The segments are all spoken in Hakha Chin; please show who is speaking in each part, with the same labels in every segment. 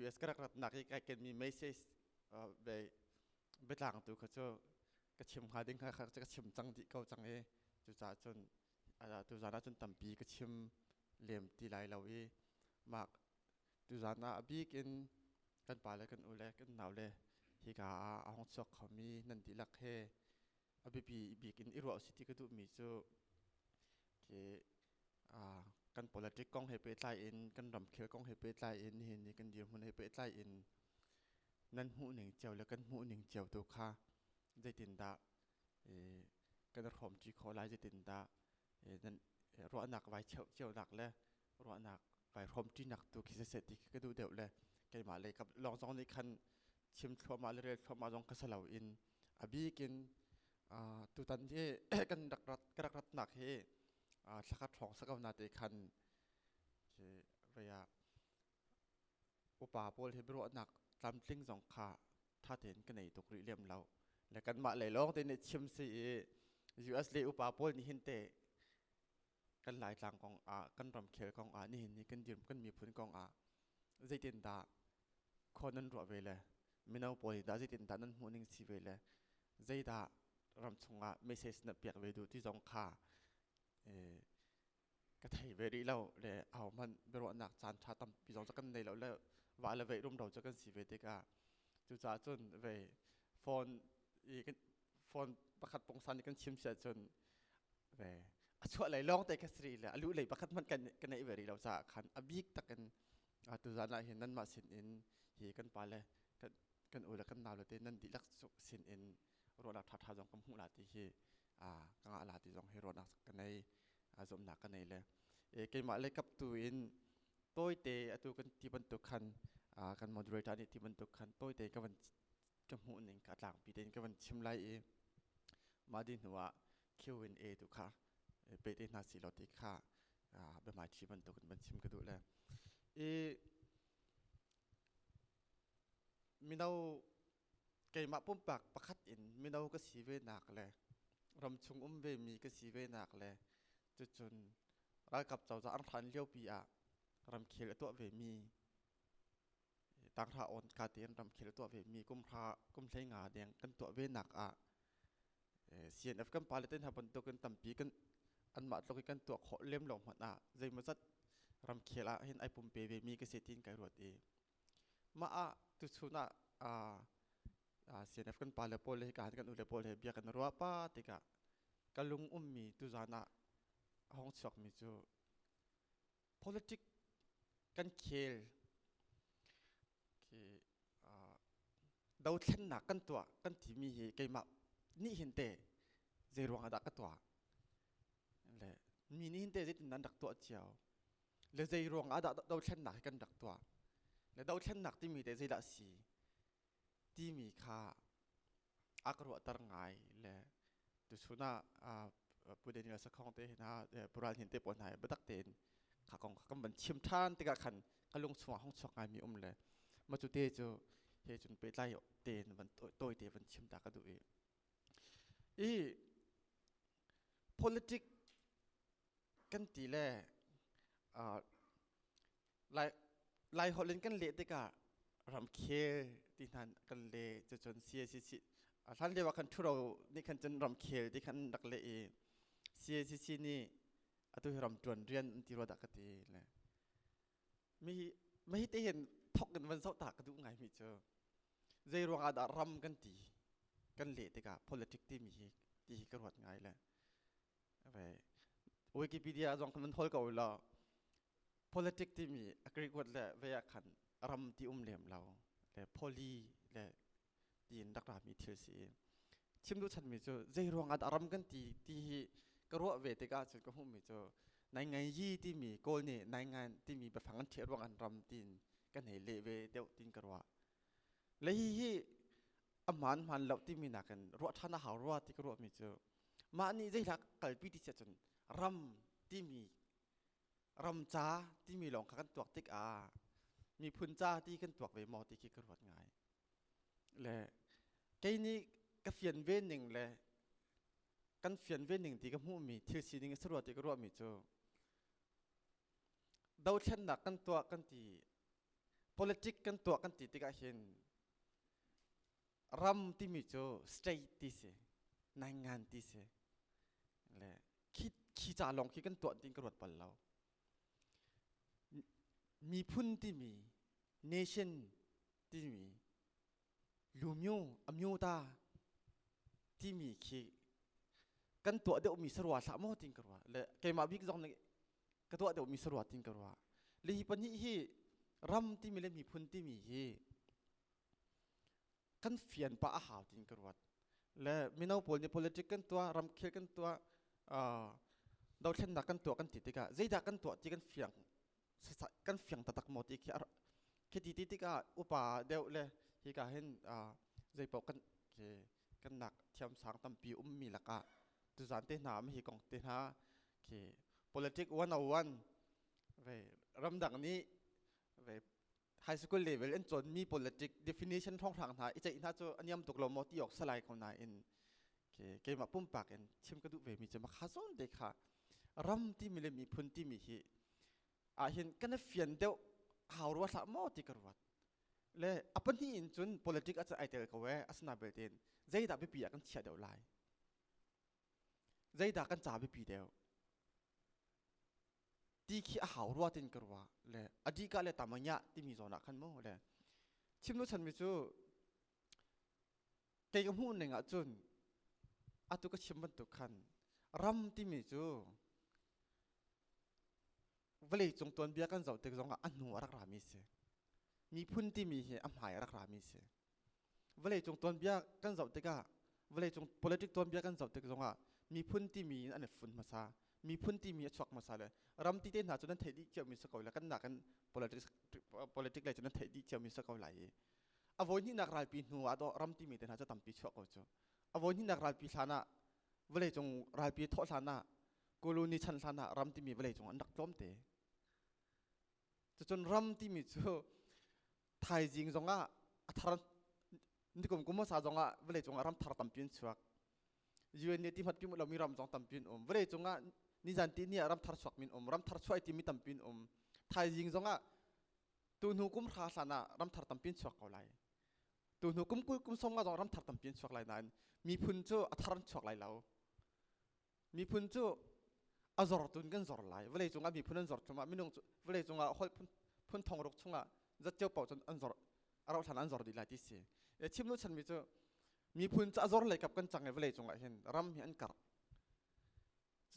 Speaker 1: US ka rak ratnak i kai kenmi message ve biatlang tu kha cu ka chim hnga ding kha ka chim cang dih ko cang i cucaah cun tuzan ah cun tampi ka chim lem ti lai lo i mah tuzan ah a bik in kan pa le kan u le kan nau le hika ah a hong chuak khomi nan dihlak he a biapi bik in i ruah usih ti ka duhmi cu khi kan politic kong he pehtlai in kan ramkhel kong he pehtlai in nihin ni kan dirhmun he pehtlai in nan hmuh ning cio le kan hmuh ning cio tu kha zeitindah kan i hrawmṭi khawh lai, zeitindah nan ruahnak vai cheuh cionak le ruahnak vai hrawmṭinak tu khi siseh ti khi ka duh deuh le keimah lei kap lawng zong nih khan chim thluahmah le rel thluahmah zong ka si lo in a bik in tutan hi kan rak rat ka rak ratnak hi thlakhat hrawng sa ko na te khan khi vei ah upa pawl he biaruahnak tlamtling zong kha ṭha tein ka nei tuk rih lem lo le kanmah lei lawng te nih chim si i US le upa pawl nih hin te kan Laitlang kong ah kan ramkhel kong ah nihin ni kan dir kan miphun kong ah zeitin dah khua nan ruah ve le mino pawl nih dah zeitin dah nan hmuh ning si ve le zeidah ram chungah message na piak ve duh ti zong kha ka thei ve rih lo le ahohmanh biaruahnak caan ṭha tampi zong cu kan nei lo le va le veih rumro cu kan si ve tikah cucaah cun ve phone i phone pakhat pungsan i kan chim si ahcun ve a chuah lei lawng te ka si rih le a luh lei pakhat hmanh kan ka neih ve rih lo caah khan a bik takin tuzan ah hin nanmah sin in hi kan pa le kan kan u le kan nau le te nan dihlak sin in ruahnak ṭhaṭha zong ka hmuh la ti hi ka ngah la ti zong hi ruahnak ka nei zumhnak ka nei le keimah le kap tu in tawite atu kan ti bantuk khan kan moderator nih ti bantuk khan tawite ka van ka hmuh ning ka tlangpi tein ka van chim lai i mah di hnu ah Q&A tu kha pe te hna si lo ti kha biahmai thi bantuk in van chim ka duh le i mino keimah pumpak pakhat in mino ka si ve nak le ramchung um ve mi ka si ve nak le cucun ralkap cozah an hran liopi ah ramkhel a tuah ve mi tanghra on ka tein ramkhel a tuah ve mi kumhra kumhlei nga deng kan tuah ve nak ah CNF kan pale te hna bantukin tampi kan anmah tluk i kan tuah khawh lem lo hmanh ah zeimawzat ramkhel ah hin ai pumpe ve mi ka si tiin kai ruat i mah ah tuchun ah CNF kan pale pawl he kan kan ule pawl he bia kan ruah pa tikah ka lung ummi tuzan ah a hong chuakmi cu politic kan khel khi dothlennak kan tuah kan timi hi keimah nih hin te zei ruang ah dah ka tuah le mi nih hin te zeitin nan rak tuah cio le zei ruang ah dah dothlennak hi kan rak tuah le dothlennak timi te zeidah si timi kha a ka ruahter ngai le tuchun ah Pu Daniel Sakhong te hna Pu Ral Hnin te pawl hna biatak tein kha kong kha kan van chim ṭhan tikah khan ka lung chungah hong chuak ngaimi um le ma cu te cu he cun pehtlai tein van tawi te van chim ta ka duh i i politic kan ti le Lai Lai holh in kan leh tikah ramkhel ti hna kan leh cucun CACC hlan lio ah khan ṭhuro nih khan cun ramkhel ti khan rak leh i CACC nih atu hi ramṭuan rian an ti rua dah ka ti le mi mi hi te hin thok in van zoh ta ka duh ngai mi cu zei ruang ah dah ram kan ti kan leh tikah politic timi hi ti hi ka ruat ngai le Wikipedia zong kan van hol ko law politic timi a Greek word le ve ah khan ram ti um lem lo le poly le tiin rak rami thil si chim duh chanmi cu zei ruang ah dah ram kan ti ti hi ka ruah ve tikah cun ka hmuhmi cu nai ngai yi timi Kawl nih nai ngan timi biafang an thiah ruang an ram tiin kan hei leh ve deuh tiin ka ruah le hi hi a hmaan hmaan lo timi nakin ruah ṭhan a hau rua ti ka ruahmi cu mah nih zeihlak kalpi ti siah cun ram timi ram ca timi lawng kha kan tuak tikah miphun ca ti kan tuak ve maw ti khi ka ruat ngai le kei nih ka fian ve ning le kan fian ve ning ti ka hmuhmi thil sining a si rua ti ka ruahmi cu dothlennak kan tuah kan ti. Politic kan tuah kan ti tikah hin ram timi cu state ti si, naingan ti si. Le khi khi ca lawng khi kan tuah tin ka ruat bal lo. Miphun timi, nation timi, lumyu, amyuta timi khi kan tuah deuhmi sarua hlah maw tin ka ruah. Le keimah bik zong nih ka tuah deuhmi sarua tin ka ruah. Le hi pahnih hi ram timi le miphun timi hi kan fian pah a hau tin ka ruat. Le mino pawl nih politic kan tuah, ramkhel kan tuah, dothlennak kan tuah kan ti tikah zeidah kan tuah ti kan fiang kan fiang taktak maw ti khi khi ti ti tikah upa deuh le hika hin zeipaoh kan khi kan nak thiamsang tampi ummi lakah tuzan te hna hi kong te hna khi politic 101 ve ramdang nih ve high school level in cawnmi politic definition hrawnghrang hna i ceih hna cu a niam tuk lo maw ti awk salai ko nain ke keimah pumpak in chim ka duh ve mi cu makha zawn te kha ram timi le miphun timi hi ah hin kan i fian deuh hau rua hlah maw ti ka ruat. Le a pahnih in cun politic ah ai tel ko e, asina belte in zeidah biapi ah kan chiah deuh lai, zeidah kan ca biapi deuh ti khi a hau rua tin ka ruah. Le adika le tamanya timi zawn ah khan mu le chim nu chan mi cu kei ka hmuh ning ah cun atu ka chim bantuk khan ram timi cu vawlei cung tuanbia kan zoh tik zongah a hnu a rak rami si. Miphun timi hi a hmai a rak rami si. Vawlei cung tuanbia kan zoh tikah, vawlei cung politic tuanbia kan zoh tik zongah miphun timi in an i fun hmasa. Miphun timi a chuak hmasa le ram ti te hna cu nan theih dih ciomi si ko le kan nakin politics politic lei cu nan theih dih ciomi si ko lai i a voi hnihnak ralpi hnu ah dawh ram timi te hna cu tampi chuah ko cu. A voi hnihnak ralpi hlan ah, vawlei cung ralpi thawh hlan ah, colony chan hlan ah ram timi vawlei cung an rak tlawm te. Cucun ram timi cu thaizing zongah a thar, nikum kum hmasa zongah vawlei cungah ram thar tampi an chuak. UN nih ti hmat pi lomi ram zong tampi an um. Vawlei cungah nizan ti ni ah ram thar chuak min um, ram thar chuah timi tampi an um. Thaizing zongah tu hnu kum hra hlan ah ram thar tampi an chuak ko lai. Tu hnu kum 20 kum 50 zong ram thar tampi an chuak lai nain miphun cu a thar an chuak lai lo. Miphun cu a zor tun kan zor lai. Vawlei cungah miphun an zor thumah minung cu vawlei cungah holh phun phun thong ruk chungah zatceo paoh cun an zor, a rauh hlan an zor dih lai ti si. E chim nu chanmi cu miphun cu a zor lei kap kan cang i vawlei cungah hin ram hi an karh.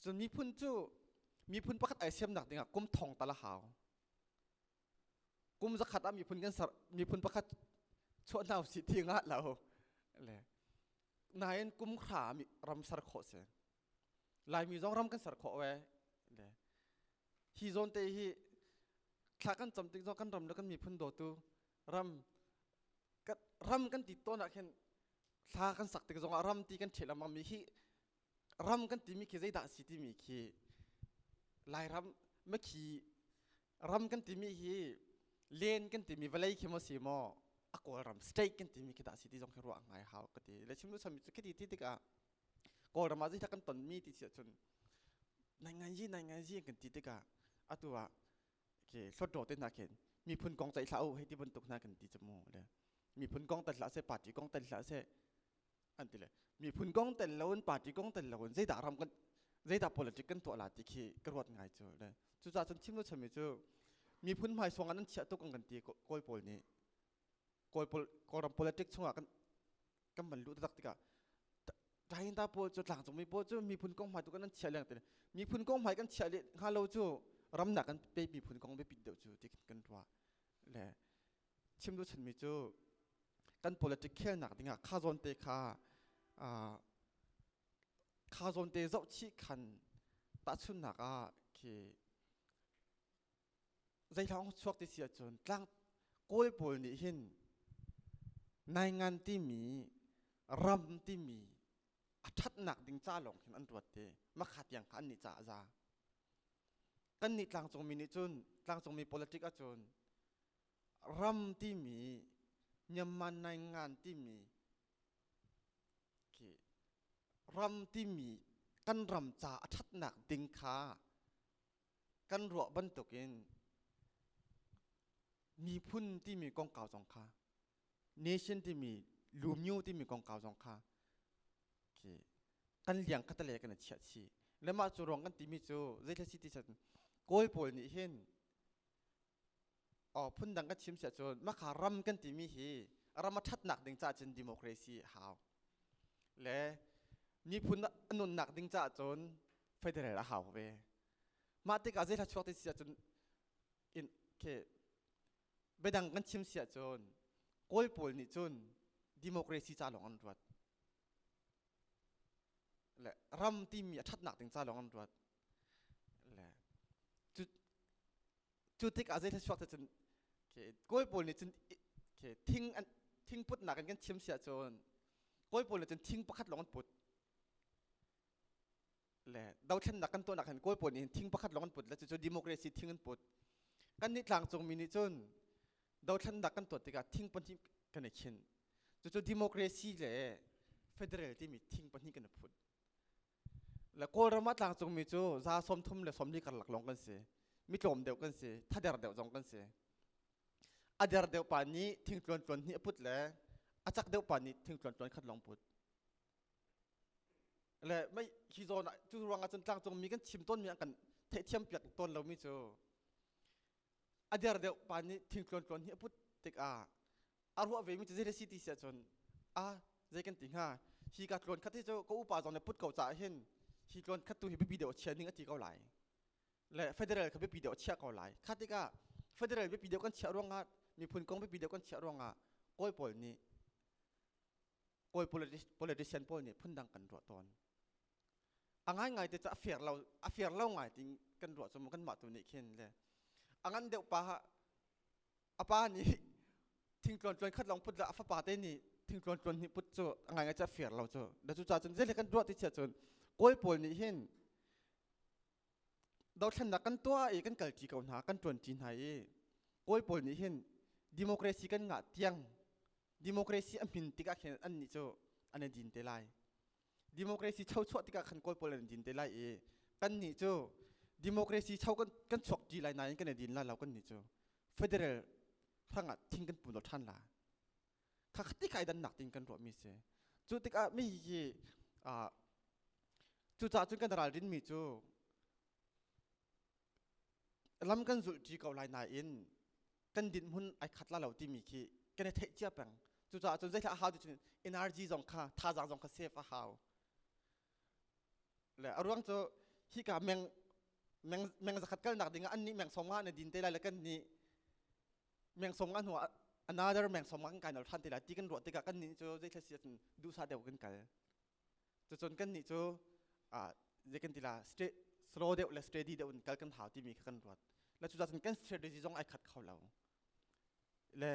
Speaker 1: Cun miphun cu miphun pakhat ai siamnak dingah kum thong tal a hau. Kum zakhat ah miphun kan ser, miphun pakhat chuah hna usih ti ngah lo. Le nain kum hra ram ser khawh si. Laimi zong ram kan ser khawh ve. Le hi zawn te hi thla kan cam tik zong kan ram le kan miphun dawtu ram ram kan ti tawn ah khin thla kan sak tik zong ah ram ti kan ṭhial lengmang mi hi ram kan timi khi zeidah si timi khi Lairam makhi ram kan timi hi len kan timi vawlei khi maw si maw a Kawlram state kan timi khi dah si ti zong khi ruah ngai hau ka ti. Le chim sami cu khi ti tikah Kawlram ah zeidah kan tonmi ti si ahcun nai ngai yi nai ngai yi kan ti tikah atu ah khi hlawtdaw te hna khin miphun kong ceih hlah u hei ti bantuk hna kan ti cu mu. Le miphun kong tel hlah seh, party kong tel hlah seh an ti. Le miphun kong tel loin, party kong tel loin zeidah ram kan, zeidah politic kan tuah la ti khi ka ruat ngai cu. Le cucaah cun thim lo chami cu miphun hmaisuang an chiah tuk an kan ti. Kawl pawl nih Kawl pawl Kawlram politic chungah kan kan van luh tak tikah Tahinta pawl cu, tlangcungmi pawl cu miphun kong hmai tu kan an chiah leng ti. Miphun kong hmai kan chiah le hnga lo cu ram nak kan pe miphun kong biapit deuh cu ti kan ruah. Le chim duh chanmi cu kan politic khelnak dingah kha zawn te kha kha zawn te zoh chih khan tahchunnak ah khi zeihlawng chuak ti si ahcun tlang Kawl pawl nih hin naingan timi ram timi a ṭhatnak ding ca lawng khin an ruat te makha tiang kha an nih ca a za. Kan nih tlangcungmi nih cun, tlangcungmi politic ahcun ram timi Myanmar naingan timi khi ram timi kan ram ca a ṭhatnak ding kha kan ruah bantukin. Miphun timi kongkau zong kha, nation timi lumyu timi kongkau zong kha khi kan liang kha tale kan i chiah chih. Le mah cu ruang kan timi cu zeithil si ti cun Kawl pawl nih hin phundang kan chim siah cun makha ram kan timi hi ram a ṭhatnak ding caah cun democracy hau le miphun a nunnak ding caah cun federal a hau ve. Mah tikah zeithla chuak ti si ahcun in khi biadang kan chim siah cun Kawl pawl nih cun democracy ca lawng an ruat le ram timi a ṭhatnak ding ca lawng an ruat le cu cu tikah zei thluachuak te cun Kawl pawl nih cun thing an thing putnak in kan chim siah cun Kawl pawl nih cun thing pakhat lawng an put le dothlennak kan tuahnak hin Kawl pawl nih hin thing pakhat lawng an put le cucu democracy thing an put. Kan nih tlangcungmi nih cun dothlennak kan tuah tikah thing pahnih kan i khinh. Cucu democracy le federal timi thing pahnih kan i phut. Le Kawlram ah tlangcungmi cu za 30 le 40 karlak lawng kan si. Mi tlawm deuh kan si, thader deuh zong kan si. A der deuh pa nih thing tluan tluan hnih a put le a cak deuh pa nih thing tluan tluan khat lawng put. Le mei hi zawn ah cu ruang ah cun tlangcungmi kan chim tawnmi an kan theihthiam piak tawn lomi cu a der deuh pa nih thing tluan tluan hi a put tikah a ruah ve mi cu zei si ti si ahcun a zei kan ti hnga, hi ka tluan khat hi cu ka upa zong nih put ko caah hin hi tluan khat tu hi biapi deuh a chia ning a ti ko lai le federal kha biapi deuh a chiah ko lai. Kha tikah federal biapi deuh kan chiah ruangah, miphun kong biapi deuh kan chiah ruangah Kawl pawl nih, Kawl politician pawl nih phundang kan ruah tawn. A ngaingai te cu a fair lo, a fair lo ngai ti kan ruah cu kanmah tu nih khin le a ngan deuh pa a pa nih thing tluan tluan khat lawng put le a fapa te nih thing tluan tluan hnih put cu a ngaingai cu a fair lo cu. Le cu cun zei kan ruah ti chia cun Kawl pawl nih hin dothlennak kan tuah i kan kalṭi ko hna, kan ṭuanṭi hna i Kawl pawl nih hin democracy kan ngah tiang, democracy a hmin tikah khin annih cu an i din te lai. Democracy chochuah tikah khan Kawl pawl an i din te lai i kannih cu democracy cho kan chuak ṭi lai nain kan i din lai lo. Kannih cu federal hrangah thing kan pu lo ṭhan la. Kha khati kai dannak tin kan ruahmi si. Cu tikah mi hi cucaah cun kan ralrin mi cu lam kan zulh ṭi ko lai nain kan dinhmun ai khat la lo timi khi kan i theih cia peng. Cucaah cun zeithla a hau ti cun energy zong kha, thazaang zong kha save a hau. Le a ruang cu hika meng meng meng zakhat kalnak ding ah an nih meng 50 na din te lai le kan nih meng 50 hnu ah another meng 50 kan kai nol ṭhan te lai ti kan ruah tikah kan nih cu zeithla si ahcun duhsah deuh kan kal. Cucun kan nih cu zei kan ti la, slow deuh le steady deuh in kal kan hau timi kha kan ruat. Le cucaah cun kan strategy zong ai khat kho lo. Le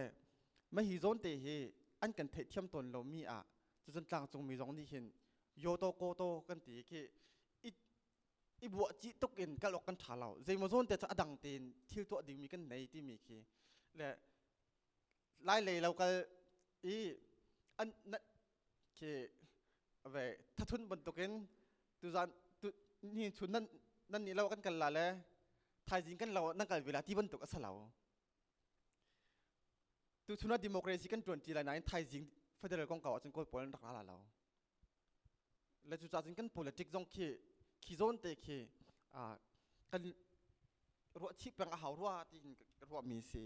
Speaker 1: mah hi zawn te hi an kan theihthiam tawn lomi ah cucun tlangcungmi zong nih hin yoto koto kan ti khi i buah cih tuk in kal awk kan ṭha lo. Zeimaw zawn te cu a dang tein thil tuah dingmi kan nei timi khi le lai lei lo kal i an khi ve thathun bantukin tuzan tu ni chun nan nan nih lo kan kal la le thaizing kan lo nan kal ve la ti bantuk a sa lo. Tu chun ah democracy kan tuan ti lai nain thaizing federal kong kau ahcun Kawl pawl an rak ra la lo. Le cucaah cun kan politic zong khi khi zawn te khi kan ruah chih peng a hau rua tiin ka ruahmi si.